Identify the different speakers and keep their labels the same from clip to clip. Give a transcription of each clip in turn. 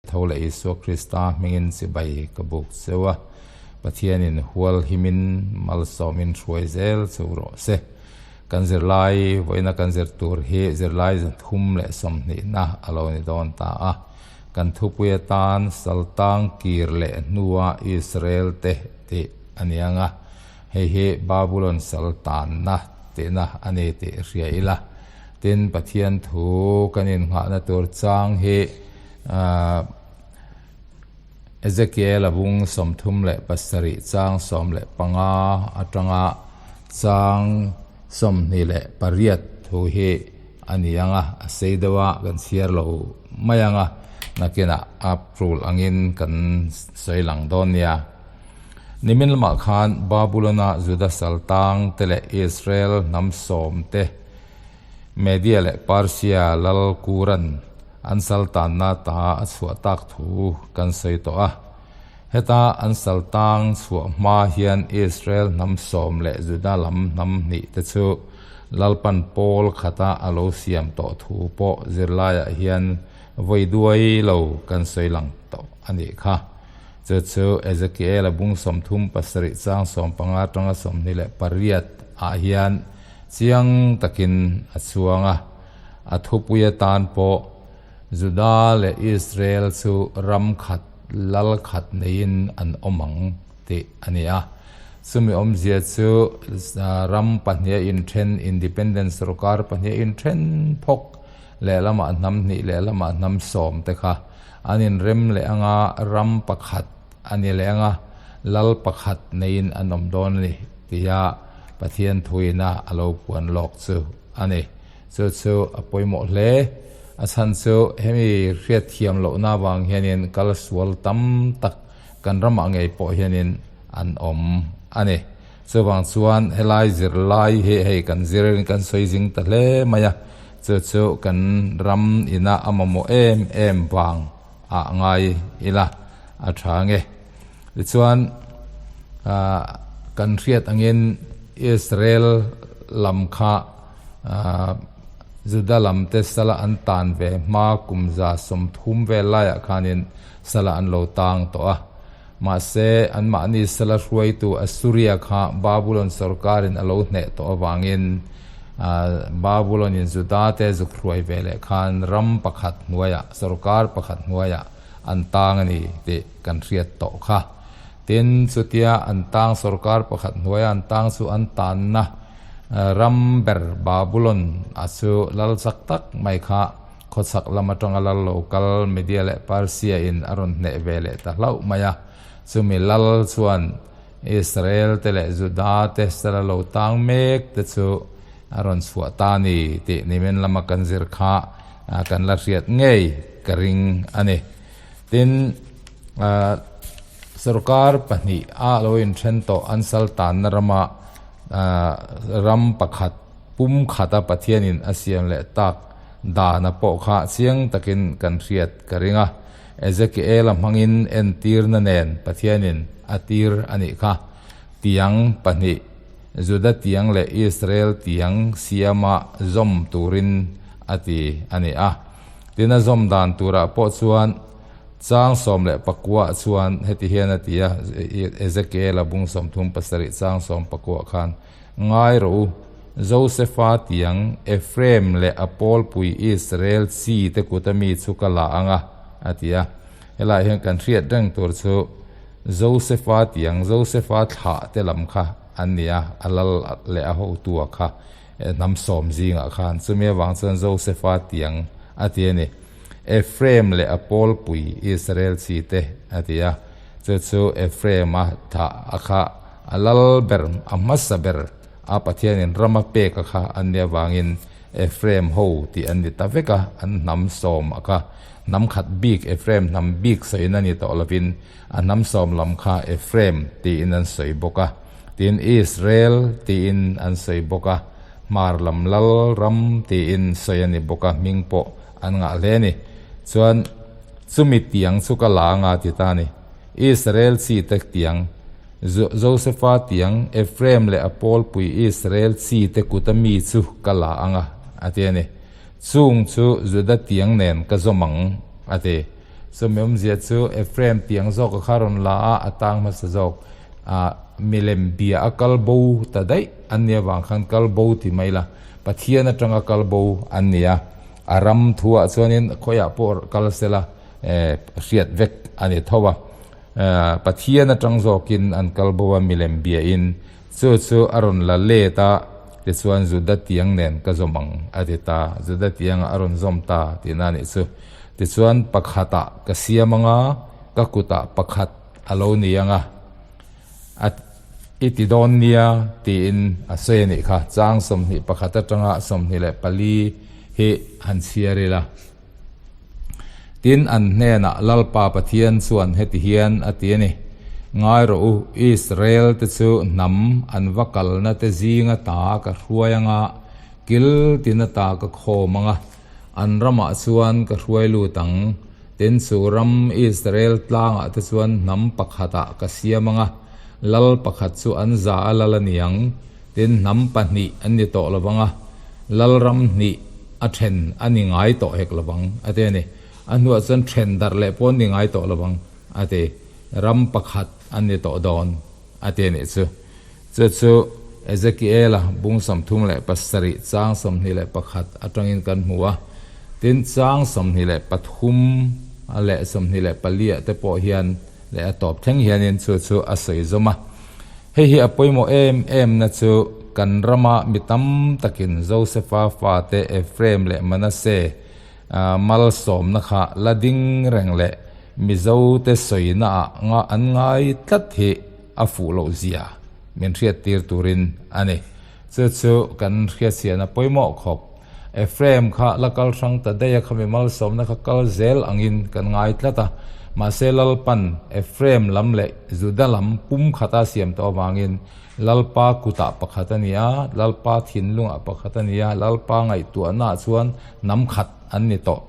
Speaker 1: Tho leh Isua Krista hmingin chibai ka buk cheu a, Pathianin hual himin malsawmin hruai zel cheu rawh se. Kan zirlai, vawiina kan zir tur hi zirlai 120na a lo ni dawn ta a. Kan thupui atan Saltang kir leh hnua Israel te tih a ni ang a, hei hi Babulon saltanna tihna a ni tih hria ila. Tin, Pathian thu kan innghahna tur chang hi Ezekiel a bung 37 chang 15 atanga chang 28 thu hi a ni ang a, a sei deuh a, kan chhiar lo mai ang a, nakinah a tul angin kan sawi lang dawn nia. Nimin lamah khan Babulon-a Juda saltang te leh Israel hnam sawm te Media leh Persia lal Kuran an saltanna ta a chhuah tak thu kan sawi tawh a. Heta an saltang chhuah hma hian Israel hnam sawm leh Juda lam hnam hnih te chu Lalpan pawl khata a lo siam tawh thu pawh zirlaiah hian vawi duai lo kan sawi lang tawh a nih kha. Chu chu Ezekiel-a bung 37 chang 15 atanga 28 ah hian Chiang takin a chhuang a, a thupui atan pawh Juda leh Israel chu ram khat, lal khat neiin an awm ang tih a ni a. Chumi awmzia chu ram pahniha inthen, independent sorkar pahniha inthen phawk, lehlamah hnam hnih lehlamah hnam sawm te kha an inrem leh anga ram pakhat a ni leh anga lal pakhat neiin an awm dawn a ni tia Pathian thuina a lo puan lawk chu a ni. Chu chu a pawimawh hle. A chhan chu hemi hriatthiam lohna avang hianin kal sual tam tak kan ramah ngei pawh hianin an awm a ni. Chuvang chuan helai zirlai hi hei kan zirin kan sawi zing ta hle mai a, chu chu kan ram ina a mamawh em em vang ah ngai ila a tha nge. Tichuan kan hriat angin Israel lam kha Juda lam te sala an tan ve hma kum 130 vel laiah khanin sala an lo tang tawh a. Mahse anmahni sala hruaitu Assuria kha Babulon sorkarin a lo hneh tawh avangin Babulon-in Juda te zuk hruai ve leh khan ram pakhat hnuaiah, sorkar pakhat hnuaiah an tang a ni tih kan hriat tawh kha. Tin, chutia an tang sorkar pakhat hnuaia an tang chu an tanna ram ber Babulon a chu lal chak tak mai kha khawchhak lam atanga lal lo kal Media leh Persia in a rawn hneh ve leh ta hlauh mai a. Chumi lal chuan Israel te leh Juda te sala lo tang mek te chu a rawn chhuah ta a ni tih nimin lama kan zir kha kan la hriat ngei ka ring a ni. Tin, sorkar pahnih a lo inthen tawh an saltanna rama ram pakhat pum khata Pathianin a siam leh tak dana pawh kha chiang takin kan hriat ka ring a. Ezekiel-a hmangin entirna nen Pathianin a tir a nih kha. Tiang pahnih, Juda tiang leh Israel tiang siama zawm turin a ti a ni a. Tin a zawm dan turah pawh chuan chang 19 chuan heti hian a ti a, Ezekiel-a bung 37 chang 19 khan, Ngai rawh u, Josefa tiang Ephraim leh a pawlpui Israel chi te kut ami chu ka la ang a, a ti a. Helaiah hian kan hriat reng tur chu Josefa tiang, Josefa thlah te lam kha an ni a, a lal leh a hotua kha. Hnam sawm zingah khan chumi avang chuan Josefa tiang a ti a ni. Ephraim leh a pawlpui Israel chi te a ti a. Chu chu Ephraim a thah a kha a lal ber, a hmasa ber a Pathianin ram a pek a kha an nih avangin Ephraim ho tih an ni ta vek a, an hnam sawm a kha hnam khat bik Ephraim hnam bik sawiin a ni tawh lovin a hnam sawm lam kha Ephraim tiin an sawi bawk a. Tin, Israel tiin an sawi bawk a, hmar lam lal ram tiin sawi a ni bawk a, hming pawh an ngah hle a ni. Chuan, chumi tiang chu ka la anga ti ta a ni. Israel chi te tiang, Josefa tiang, Ephraim leh a pawlpui Israel chi te kuta mi chu ka la anga, a ti a ni. Chung chu Juda tiang nen ka zawm ang, a ti. Chumi awmzia chu Ephraim tiang zawka kha rawn la a, a tang hmasa zawk. A milem bia a kal bo ta daih an nih avang khan kal bo ti mai la, Pathian atanga kal bo an ni a. A ram thuah chuanin khawiah pawh kal sela hriat vek a ni tho a. Pathian atang zawkin an kal bo a milem bia in chu chu a rawn la let a, tichuan Juda tiang nen ka zawm ang a ti ta. Juda tiangah a rawn zawm ta tihna a nih chu. Tichuan pakhatah ka siam anga ka kutah pakhat a lo ni ang a, a i ti dawn nia tiin a sawi a nih kha. Chang 21 atanga 24 hi han chhiar ila. Tin, an hnenah Lalpa Pathian chuan heti hian a ti a ni, Ngai rawh u, Israel te chu hnam an va kalna te zinga ta ka hruai anga, kil tina ta ka khawm anga, an ramah chuan ka hruai lut ang. Tin, chu ram Israel tlangah te chuan hnam pakhatah ka siam anga, lal pakhat chu an za a lal a ni ang. Tin, hnam pahnih an ni tawh lo vang a, lal ram hnih a then a ni ngai tawh hek lo vang, a ti a ni. A hnuah chuan then darh leh pawh an ni ngai tawh lo vang, a ti. Ram pakhat an ni tawh dawn, a ti a nih chu. Chu chu Ezekiela bung 37 chang 21 atangin kan hmu a. Tin, chang 23 leh 24 ah te pawh hian leh a tawp thleng hianin chu chu a sawi zawm a. Hei hi a pawimawh em em na chu kan rama mi tam takin Josefa fate Ephraim leh Manasseh malsawmna kha la ding reng leh Mizote sawina ah nga an ngai tlat hi a fuh loh zia min hriattir turin a ni. Chu chu kan hriatchhiahna pawimawh khawp. Ephraim kha la kal hrang ta daih a, khami malsawmna kha kal zel angin kan ngai tlat a. Mahse Lalpan Ephraim lam leh Juda lam pum khata siam tawh avangin Lalpa kutah pakhat a ni a, Lalpa thinlungah pakhat a ni a, Lalpa ngaihtuahnaah chuan hnam khat an ni tawh.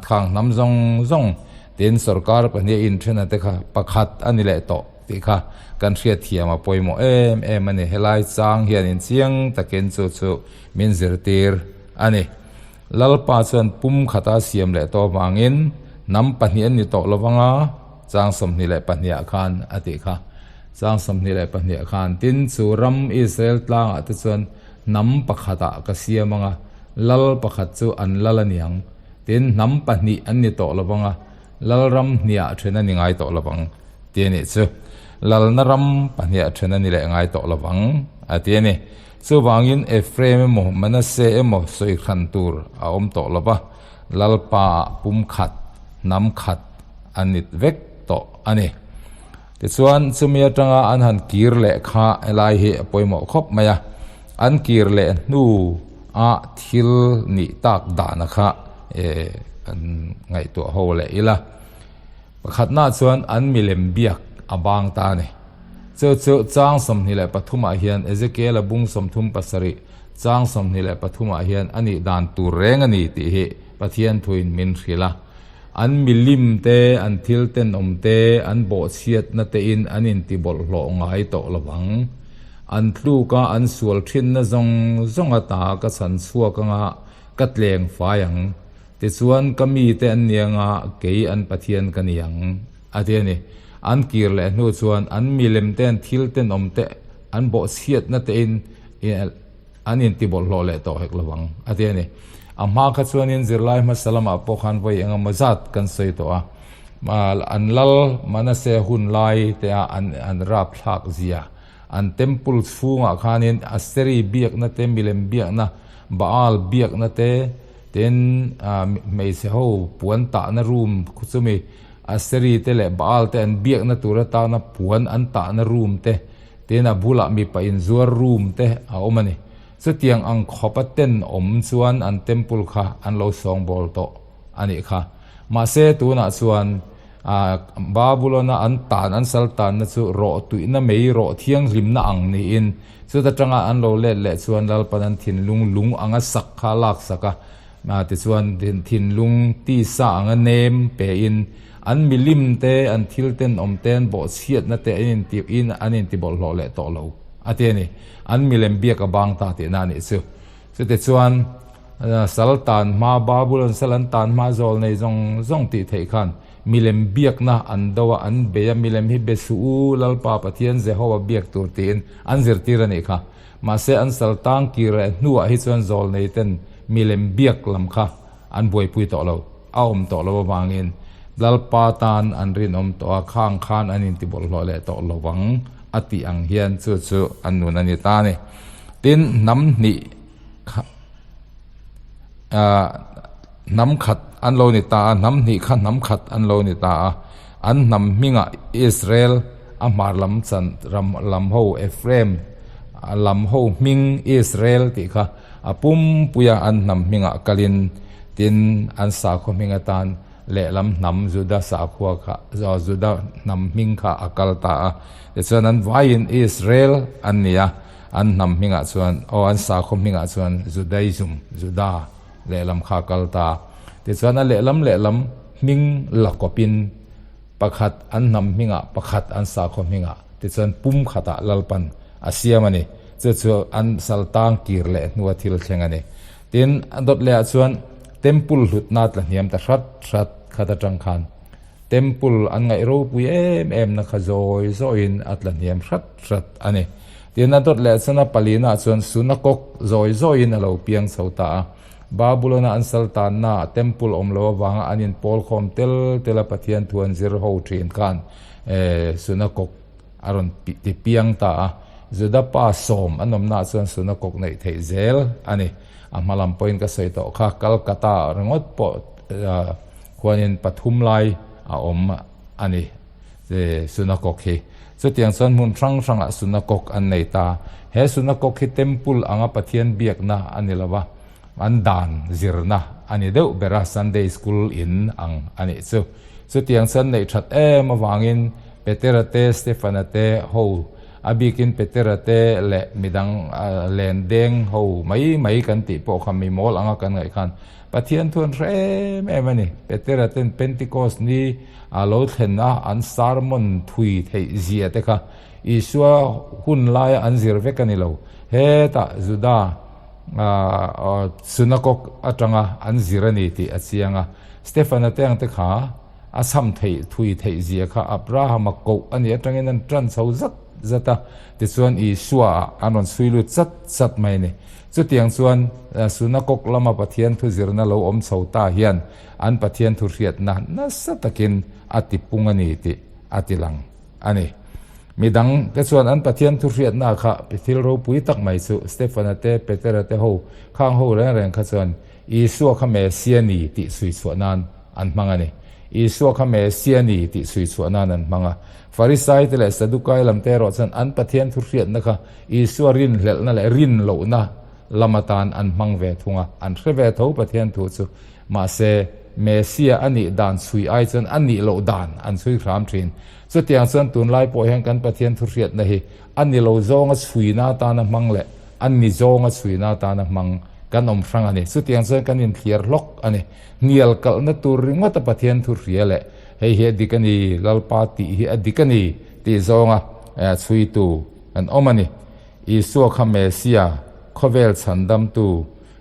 Speaker 1: Khang hnam zawng zawng tin sorkar pahnih a inthen te kha pakhat a ni leh tawh. Tih kha kan hriatthiam a pawimawh em em a ni. Helai chang hian inchiang takin chu chu min zirtir a ni. Lalpa chuan pum khata siam leh tawh avangin hnam pahnih an ni tawh lo vang a, chang 22 ah khan a tih kha. Chang 22 ah khan, Tin, chu ram Israel tlangah te chuan hnam pakhatah ka siam ang a, lal pakhat chu an lal a niang. Tin, hnam pahnih an ni tawh lo vang a, Lalram hniah then a ni ngai tawh lo vang, ti a nih chu. Lalna ram pahniah then a ni leh ngai tawh lo vang, a ti a ni. Chuvangin Ephraim emaw Manasseh emaw sawi hran tur a awm tawh lo va, Lalpa ah pum khat, hnam khat a nit vek tawh a ni. Tichuan, chumi atanga an han kir leh kha helai hi a pawimawh khawp mai a, an kir leh hnu a thil nih tak dahna kha kan ngaihtuah ho leh ila. Pakhatna chuan an milem biak a bang ta a ni. Chu chu chang 23 ah hian Ezekiel-a bung 37 chang 23 ah hian a nih dan tur reng a ni tih hi Pathian thuin min hrilh a. An milim te, an thil tenawm te, an bawhchhiatna tein an intibawlhhlawh ngai tawh lo vang. An tluk a, an sual thinna zawng zawng ata ka chhan chhuak anga ka tleng fai ang. Tichuan ka mite an ni anga kei an Pathian ka ni ang, a ti a ni. An kir leh hnu chuan an milem te, an thil tenawm te, an bawhchhiatna tein an intibawlhhlawh leh tawh hek lo vang, a ti a ni. A hma kha chuanin zirlai hmasa lamah pawh khan vawi eng emaw zat kan sawi tawh a, an lal Manasseh hun lai te ah an rapthlak zia, an temple chhungah khanin Aseri biakna te, milem biakna, Baal biakna te, tin hmeichhe ho puan tahna room chumi Aseri te leh Baal te an biakna tur atana puan an tahna room te, Tin, a bulah mipa inzuar room te a awm a ni. Chutiang ang khawpa ten awm chuan an temple kha an lo sawngbawl tawh a nih kha. Mahse, tunah chuan Babulon-a an tan, an sal tanna chu rawh tuihna mei rawh thianghlimna ang niin, chuta tanga an lo let leh chuan Lalpan an thinlung lung anga sak kha a laksak a. Tichuan, thinlung tisa anga nem pein an milim te, an thil tenawm te, an bawhchhiatna te an inti in an intibawlhhlawh leh tawh lo a ti a ni. An milem biak a bang ta tihna a nih chu. Chutichuan, sal tan hma, Babulon sal an tan hma zawl nei zawng zawng tih theih khan. Milem biakna an do a, an bei a, milem hi be suh u, Lalpa Pathian Jehowa biak tur tiin an zirtir a nih kha. Mahse an sal tang kir leh hnuah hi chuan zawlnei ten milem biak lam kha an buaipui tawh lo, a awm tawh lo avangin Lalpa tan an rinawm tawh a, khang khan an intibawlhhlawh leh tawh lo vang a tih ang hian chu chu an nun a ni ta a ni. Tin, hnam hnih kha ah hnam khat an lo ni ta a, hnam hnih kha hnam khat an lo ni ta a, an hnam hmingah Israel a hmar lam chan ram lam ho Ephraim lam ho hming Israel tih kha a pumpuia an hnam hmingah kalin tin an sakhaw hming atan lehlam hnam Juda sakhua kha Juda hnam hming kha a kal ta a, tichuan an vaiin Israel an ni a, an hnam hmingah chuan aw an sakhaw hmingah chuan Judaism, Juda, lehlam kha a kal ta. Tichuan a lehlam lehlam hming la kawpin pakhat an hnam hmingah pakhat an sakhaw hmingah tichuan pum khatah Lalpan a siam a ni. Chu chu an saltang kir leh hnua thil thleng a ni. Tin, a dawt lehah chuan Temple hlutna tla hniam ta hrat hrat khat atang khan Temple an ngaih ropui em em na kha zawi zawiin a tla hniam hrat hrat a ni. Tin, a dawt leh chuan a palinaah chuan Sunakok zawi zawiin a lo piang chho ta a. Babulona an sal tanna Temple awm lo avanga an inpawl khawm tel tel a Pathian thu an zir ho thin khan Sunakok a rawn ti piang ta a. Juda pa sawm an awmnaah chuan Sunakok neih theih zel a ni. A hma lam pawhin ka sawi tawh kha, Calcutta ringawt pawh khuanin pathum lai a awm a ni Sunakok hi. Chutiang chuan hmun hrang hrangah Sunakok an nei ta. He Sunakok hi Temple anga Pathian biakna a ni lo va, an dan zirna a ni deuh ber a, Sunday School in ang a nih chu. Chutiang chuan neih that em avangin Petera te, Stefana te ho, a bikin Petera te leh midang len deng ho mai mai kan tih pawh kha mi mawl anga kan ngaih khan Pathian thu an hre em em a ni. Petera ten Pentecost ni a lo thlen a an sermon thui theih zia te kha Isua hun laia an zir vek a ni lo. Hetah Juda synagog atanga an zir a ni tih a chiang a. Stefana te ang te kha a cham theih thui theih zia kha Abrahama koh a nih atangin an tan chho zat zat a, tichuan Isua ah an rawn chhui lut chat chat mai a ni. Chutiang chuan Sunakok lama Pathian thu zirna lo awm chho ta hian an Pathian thu hriatna nasa takin a tipung a ni tih a ti lang a ni. Midang te chuan an Pathian thu hriatna kha thil ropui tak mai chu Stefana te, Petera te ho khang ho reng reng kha chuan Isua kha Messia ni tih chhui chhuah nan an hmang a ni. Isua kha Messia ni tih chhui chhuah nan an hmang a. Farisai te leh Sadukai lam te erawh chuan an Pathian thu hriatna kha Isua rinhlelhna leh rinlohna lam atan an hmang ve thung a. An hre ve tho Pathian thu chu. Mahse, Messia a nih dan chhui ai chuan a nih loh dan an chhui hram thin. Chutiang chuan tunlai pawh hian kan Pathian thu hriatna hi a ni lo zawnga chhuina atana hmang leh a ni zawnga chhuina atana hmang kan awm hrang a ni. Chutiang chuan kan inthliar hlawk a ni. Hnial kalhna tur ringawta Pathian thu hria leh hei hi a dik a ni, Lalpa tih hi a dik a ni tih zawnga chhuitu kan awm a ni. Isua kha Messia, khawvel chhandamtu,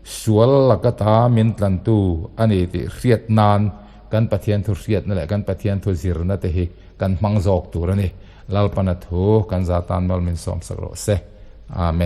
Speaker 1: sual laka ta min tlantu a ni tih hriat nan kan Pathian thu hriatna leh kan Pathian thu zirna te hi kan hmang zawk tur a ni. Lalpana thu kan za tan mal min sawmsak rawh se. Amen.